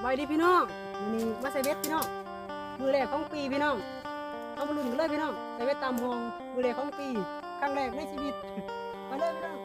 ສະບາຍດີພີ່ນ້ອງ ມື້ນີ້ມາໃສ່ເບັດພີ່ນ້ອງ ມື້ແລກຂອງປີພີ່ນ້ອງ ເຮົາມາລຸ້ນກັນເລີຍພີ່ນ້ອງ ໃສ່ເບັດຕາມຮ່ອງ ມື້ແລກຂອງປີ ຄັ້ງແລກໃນຊີວິດ ມາເລີຍພີ່ນ້ອງ.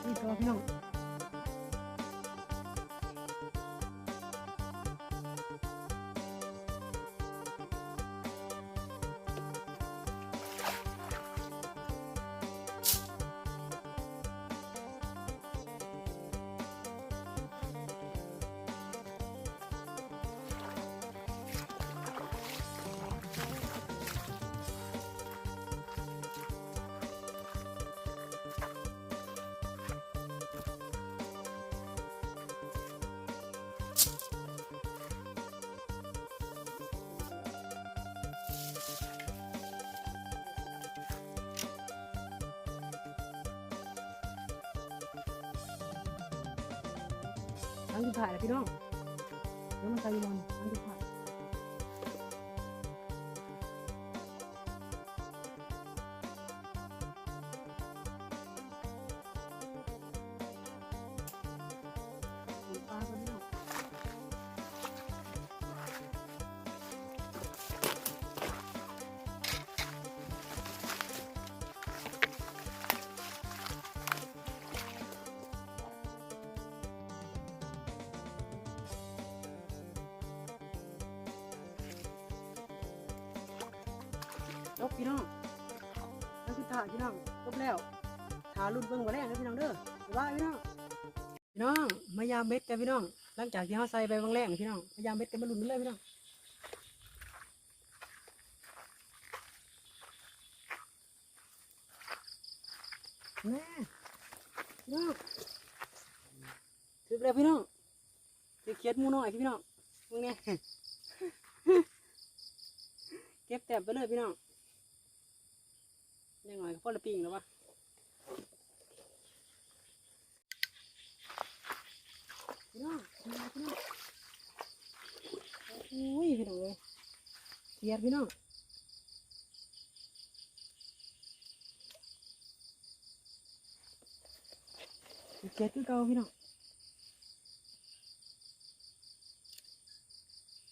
ນີ້ຕໍ່ພີ່ນ້ອງ. ຄັ້ງສຸດທ້າຍແລ້ວພີ່ນ້ອງ ຍັງບໍ່ໃສ່ຢູ່ບໍ່ນີ້ ຄັ້ງສຸດທ້າຍ. ຈົບພີ່ນ້ອງ ອັນສຸດທ້າຍພີ່ນ້ອງ ຈົບແລ້ວ ຖ້າລຸ້ນເບິ່ງມື້ແລງເດີພີ່ນ້ອງເດີ ບາຍບາຍພີ່ນ້ອງ. ພີ່ນ້ອງ ມາຢາມເບັດກັນພີ່ນ້ອງ ຫຼັງຈາກທີ່ເຮົາໃສ່ໄປຫວ່າງແລງພີ່ນ້ອງ ມາຢາມເບັດກັນ ມາລຸ້ນກັນເລີຍພີ່ນ້ອງ ແນ່ ພີ່ນ້ອງ ຖືກແລ້ວພີ່ນ້ອງ ຖືກຂຽດໝູນ້ອຍພີ່ນ້ອງ ເບິ່ງແນ່ ເກັບແຕ້ມໄປເລີຍພີ່ນ້ອງ ຢ່າງໜ້ອຍກໍພໍລະປີ້ງແລ້ວວະ. ພີ່ນ້ອງ ພີ່ນ້ອງ ໂອ້ຍ ພີ່ນ້ອງເອີຍ ຂຽດພີ່ນ້ອງ ຂຽດຄືເກົ່າພີ່ນ້ອງ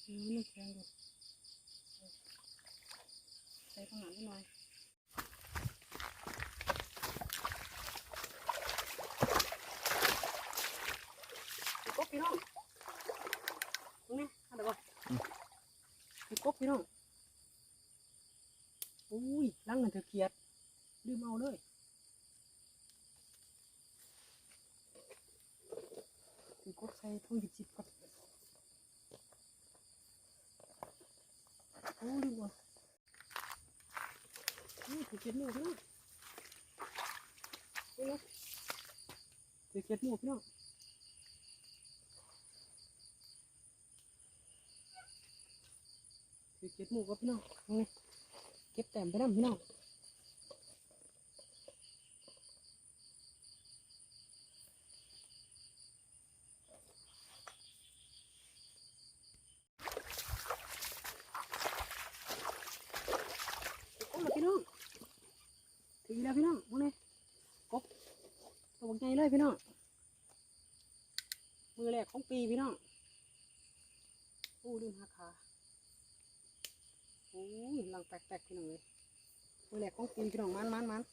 ອືມ ມັນແຂງຢູ່ ໃສ່ຂ້າງຫຼັງໜ້ອຍ. ເຫັນກົບພີ່ນ້ອງ ເບິ່ງແນ່ ເຫັນບໍ່? ອືມ ເຫັນກົບພີ່ນ້ອງ ໂອ້ຍ ຫຼັງນັ້ນຖືກຂຽດ ລືມເອົາເລີຍ ເຫັນກົບໃສ່ຖົງຊິບສິບກ່ອນ ໂອ້ ລືມເອົາ. ໂອ້ຍ ຖືກຂຽດໝູພີ່ນ້ອງ ເບິ່ງເນາະ ຖືກຂຽດໝູພີ່ນ້ອງ ຖືກຂຽດໝູກໍພີ່ນ້ອງ ເບິ່ງນີ້ ເກັບແຕ້ມໄປນຳພີ່ນ້ອງ. ນີ້ແຫຼະພີ່ນ້ອງ ມື້ນີ້ ກົບ ໂຕບັກໃຫຍ່ເລີຍພີ່ນ້ອງ ມື້ແລກຂອງປີພີ່ນ້ອງ. ໂອ້ ລືມຫາຂາ ໂອ້ຍ ຫຼັງແຕກໆ ພີ່ນ້ອງເອີຍ ມື້ແລກຂອງປີພີ່ນ້ອງ ໝານໆໆ.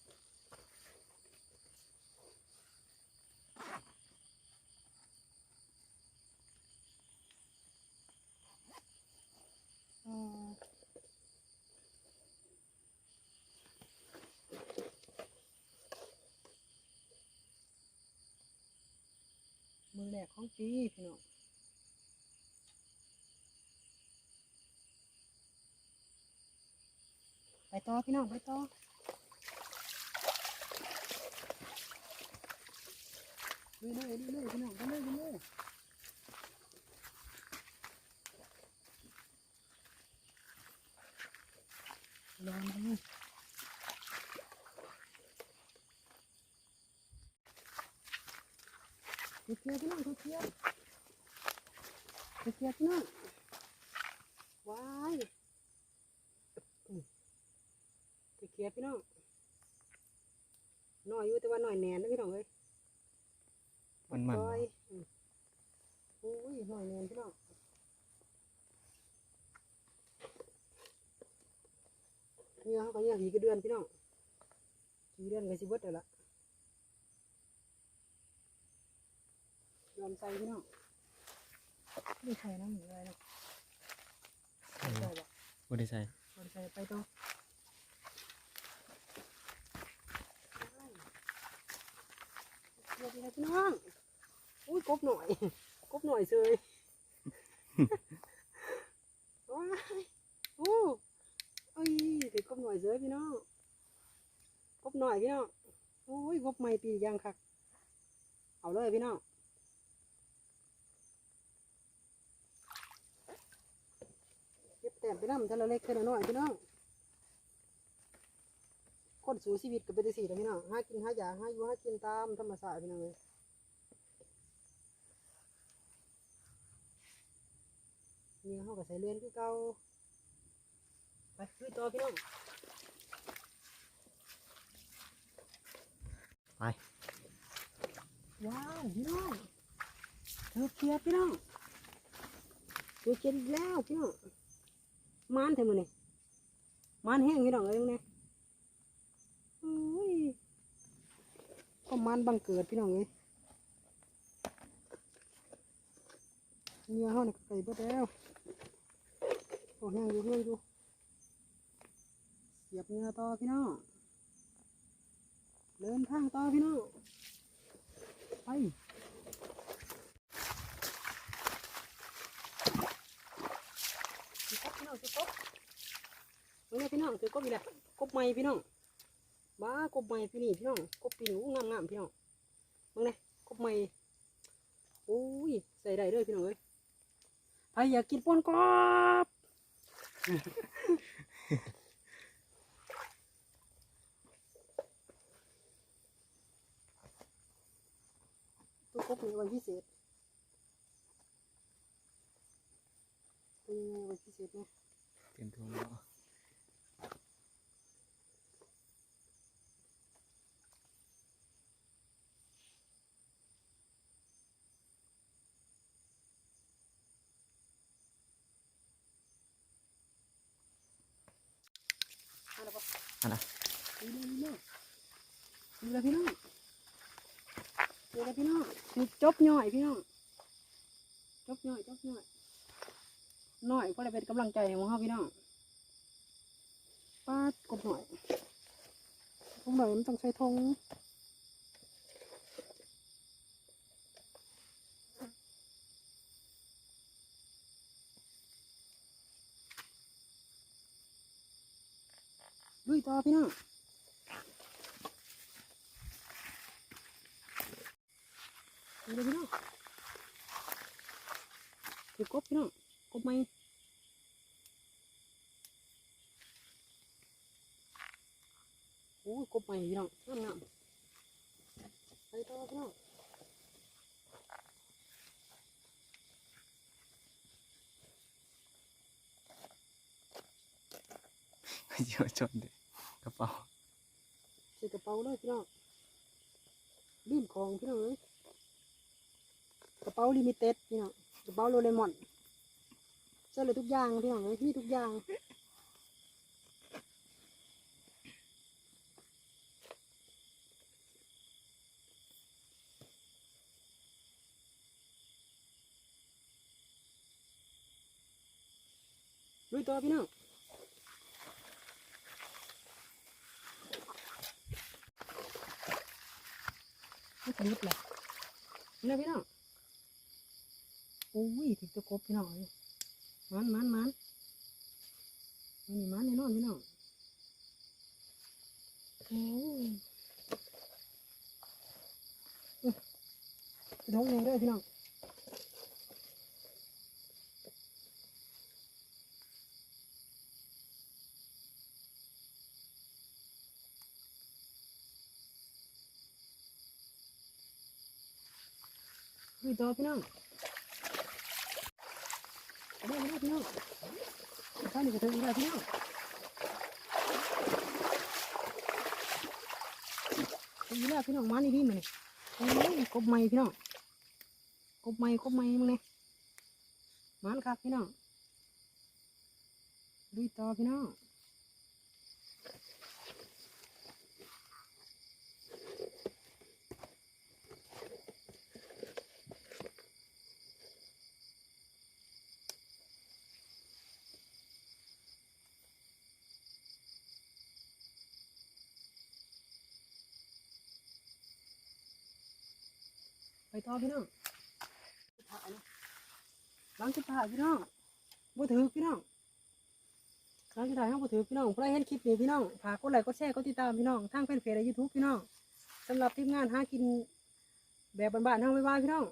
ມື້ແລກຂອງປີພີ່ນ້ອງ ໄປຕໍ່ພີ່ນ້ອງ ໄປຕໍ່ ລຸຍເລີຍ ລຸຍເລີຍພີ່ນ້ອງ ໄປເລີຍ ໄປເລີຍ. ລອງດູ ເຂືອພີ່ນ້ອງ ເຂືອ ເຂືອພີ່ນ້ອງ ວ້າຍ ອືມ ເຂືອພີ່ນ້ອງ ນ້ອຍຢູ່ ແຕ່ວ່ານ້ອຍແໜ້ນເດີພີ່ນ້ອງເອີຍ ມັນໆ ຈ້ອຍ ອືມ ໂອ້ຍ ນ້ອຍແໜ້ນພີ່ນ້ອງ ເຫຍື່ອເຮົາກໍເຫຍື່ອຂີ້ກະເດືອນພີ່ນ້ອງ ຂີ້ກະເດືອນກໍຊິເບິດແລ້ວລະ ຍອມໃສ່ພີ່ນ້ອງ ບໍ່ໄດ້ໃສ່ນຳເລີຍເນາະ ບໍ່ໄດ້ໃສ່ ບໍ່ໄດ້ໃສ່ ບໍ່ໄດ້ໃສ່ ໄປຕໍ່ ເຂືອພີ່ນ້ອງ ໂອ້ຍ ກົບນ້ອຍ ກົບນ້ອຍເສີຍ ວ້າຍ ໂອ້ ເອີຍ ຖືກົບນ້ອຍເສີຍພີ່ນ້ອງ ກົບນ້ອຍພີ່ນ້ອງ ໂອ້ຍ ກົບໃໝ່ປີຢ່າງຄັກ ເອົາເລີຍພີ່ນ້ອງ ເກັບແຕ້ມໄປນຳ ເທື່ອລະເລັກເທື່ອລະນ້ອຍພີ່ນ້ອງ ຄົນສູ້ຊີວິດກໍເປັນຈັ່ງຊີ້ແຫຼະພີ່ນ້ອງ ຫາກິນຫາຢາກ ຫາຢູ່ຫາກິນຕາມທຳມະຊາດພີ່ນ້ອງເອີຍ. ເຫຍື່ອເຮົາກໍໃສ່ເລື່ອນຄືເກົ່າ ໄປລຸຍຕໍ່ພີ່ນ້ອງ ໄປ ວ້າວ ພີ່ນ້ອງ ຖືກເຂືອພີ່ນ້ອງ ຖືກເຂືອອີກແລ້ວພີ່ນ້ອງ ໝານແທ້ມື້ນີ້ ໝານແຮງພີ່ນ້ອງເອີຍ ເບິ່ງແດ່ ໂອ້ຍ ຄວາມໝານບັງເກີດພີ່ນ້ອງເອີຍ ເຫຍື່ອເຮົານີ້ກໍໃກ້ເບິດແລ້ວ ໂອ້ ຍັງຢູ່ ຍັງຢູ່ ສຽບເຫຍື່ອຕໍ່ພີ່ນ້ອງ ເດີນທາງຕໍ່ພີ່ນ້ອງ ໄປ ຖືກົບພີ່ນ້ອງ ຖືກົບ ເບິ່ງເດີພີ່ນ້ອງ ຖືກົບອີກແລ້ວ ກົບໃໝ່ພີ່ນ້ອງ ວ້າ ກົບໃໝ່ປີນີ້ພີ່ນ້ອງ ກົບປີນີ້ ໂອ້ ງາມໆ ພີ່ນ້ອງ ເບິ່ງແດ່ ກົບໃໝ່ ໂອ້ຍ ໃສ່ໄດ້ເດີພີ່ນ້ອງເອີຍ ໃຜຢາກກິນປ່ນກອບ ໂຕກົບນີ້ໄວ້ພິເສດ ໂຕໃຫຍ່ໄວ້ພິເສດເນາະ ເຕັມຖົງເນາະ. ຫັ້ນນະ ນີ້ເດີ ນີ້ເດີ ນີ້ລະພີ່ນ້ອງ ນີ້ລະພີ່ນ້ອງ ນີ້ຈົບຍ້ອຍພີ່ນ້ອງ ຈົບຍ້ອຍ ຈົບຍ້ອຍ ນ້ອຍ ພໍໄດ້ເປັນກຳລັງໃຈໃຫ້ໝູ່ເຮົາພີ່ນ້ອງ. ປາດ ກົບນ້ອຍ ກົບນ້ອຍມັນຕ້ອງໃສ່ຖົງ ລຸຍຕໍ່ພີ່ນ້ອງ ເດີພີ່ນ້ອງ ຖືກກົບພີ່ນ້ອງ ກົບໃໝ່ ໂອ້ຍ ກົບໃໝ່ພີ່ນ້ອງ ງາມໆ ໄປຕໍ່ພີ່ນ້ອງ ເອົາຈອນເດ້ ກະເປົາ. ໃສ່ກະເປົາເລີຍພີ່ນ້ອງ ລືມຂອງພີ່ນ້ອງເອີຍ ກະເປົາລິມິເຕັດພີ່ນ້ອງ ກະເປົາໂດເຣມອນ ໃສ່ໄດ້ທຸກຢ່າງພີ່ນ້ອງເອີຍ ມີທຸກຢ່າງ. ລຸຍຕໍ່ພີ່ນ້ອງ ມັນກະຫຼຸດແຫຼະ ນີ້ນະພີ່ນ້ອງ ໂອ້ຍ ຖືກແຕ່ກົບພີ່ນ້ອງເອີຍ ໝານ ໝານ ໝານ ມື້ນີ້ໝານແນ່ນອນພີ່ນ້ອງ ໂອ້ຍ ອື ລົງແນ່ເດີພີ່ນ້ອງ. ລຸຍຕໍ່ພີ່ນ້ອງ ເດີ ເດີພີ່ນ້ອງ ທາງນີ້ກະຖືກອີກແລ້ວພີ່ນ້ອງ ຖືກອີກແລ້ວພີ່ນ້ອງ ໝານອີ່ຫຼີມື້ນີ້ ໂອ້ຍ ກົບໃໝ່ພີ່ນ້ອງ ກົບໃໝ່ ກົບໃໝ່ມື້ນີ້ ໝານຄັກພີ່ນ້ອງ ລຸຍຕໍ່ພີ່ນ້ອງ ໄປຕໍ່ພີ່ນ້ອງ ຫຼັງສຸດທ້າຍພີ່ນ້ອງ ບໍ່ຖືກພີ່ນ້ອງ ຫຼັງສຸດທ້າຍເຮົາບໍ່ຖືກພີ່ນ້ອງ ຜູ້ໃດເຫັນຄລິບນີ້ພີ່ນ້ອງ ຝາກກົດໄລ ກົດແຊ ກົດຕິດຕາມພີ່ນ້ອງ ທາງແຟນເພຈ ແລະ ຢູທູບພີ່ນ້ອງ ສຳລັບທີມງານຫາກິນແບບບ້ານໆເຮົາໄວໆພີ່ນ້ອງ